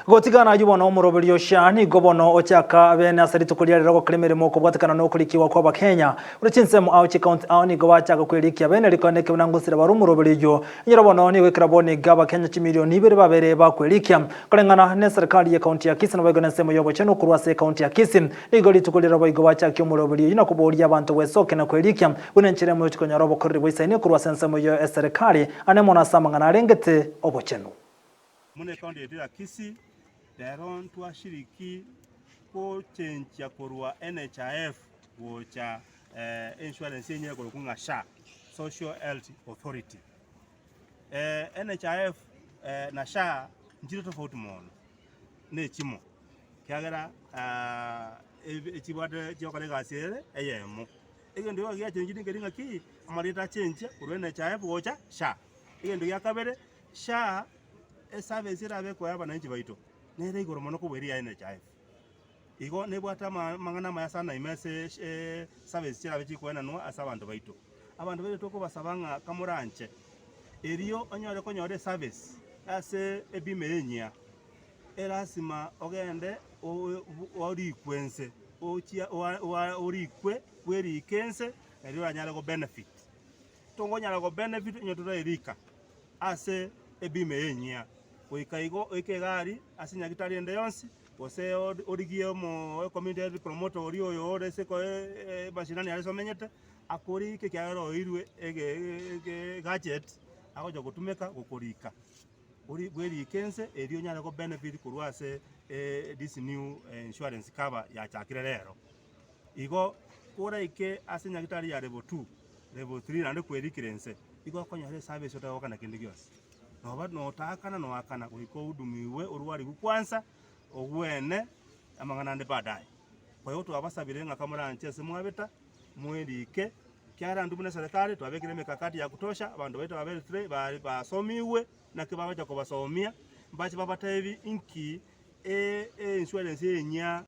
Gotigana ayio bono omoroberio SHA nigo bono ochaka bene ase rituko ria rero gokora emeremo okobwatekana nokorikiwa kwa abakenya. Buna chinsemo ao chikaunti ao nigo bachaka kwerikia bene rikoeneke buna ngosira bare omoroberio oyio. Enyoro bono nigo ekero bono iga abakenya chimilioni ibere babere bakwerikia. Koreng'ana neserikali ye kaunti ya Kisii naboigo nensemo yobochenu korwa ase ekaunti ya Kisii. Nigo rituko riria boigo bachakia omoroberio oyio na koboria abanto gwesokia na kwerikia buna enchera emo yochikonyora obokoreri boisaine korwa ase ensemo eyio eserikali ane mono ase amang'ana arengete obochenu. Buna ekaunti yaito ya Kisii, rero ntwashiriki gochenchia korwa NHIF gocha insurance enyia ekorokwa ng'a SHA, Social Health Authority. NHIF na SHA nchire tofauti mono, na echimo, ekiagera echibwate chigokora egasi ere eyemo. Egento igo giachenchire nkeri ng'aki, amarieta achenchia korwa NHIF gocha SHA. Egento gia kabere, SHA eservice erabe ekoa abananchi baito, nere igoro mono kobua eria ya NHIF. Igo nebwate amang'ana amaya sana ime ase service chirabe chikoenanwa ase abanto baito. Abanto baito tokobasaba ng'a kamoranche, erio onyore konyora eservice ase ebima eye enyia, erasima ogende orikwe nse, ochia orikwe bwerike nse, nario oranyare go benefit. Tokonyara go benefit onye toraerika ase ebima eye enyia. Goika igo oike egari ase nyagitari ende yonsi, gose origie omo community health promoter oria oyo ore ase mashinani aria ase omenyete, akorike ekiagera oirwe egadget agocha gotumeka gokorika. Ori bwerike ense erio onyare go benefit korwa ase this new insurance cover yachakire rero. Igo koraike ase nyagitari ya level 2, level 3 naende kwerikire ense, igo okonyora eservice otagokana kende gionsi. Noba notaakana noakana goika ohudumiwe orwarigwe kwansa, ogwene amang'ana ande baadaye. Kwa hiyo twabasabire ng'a kamoranche ase mwabeta, mwerike, ekiagera intwe buna eserekari twabekire emikakati ya kutosha, abanto baito baberetire ba basomigwe, naki bagocha kobasomia, mbache babatebi inki e- einsurance eye enyia.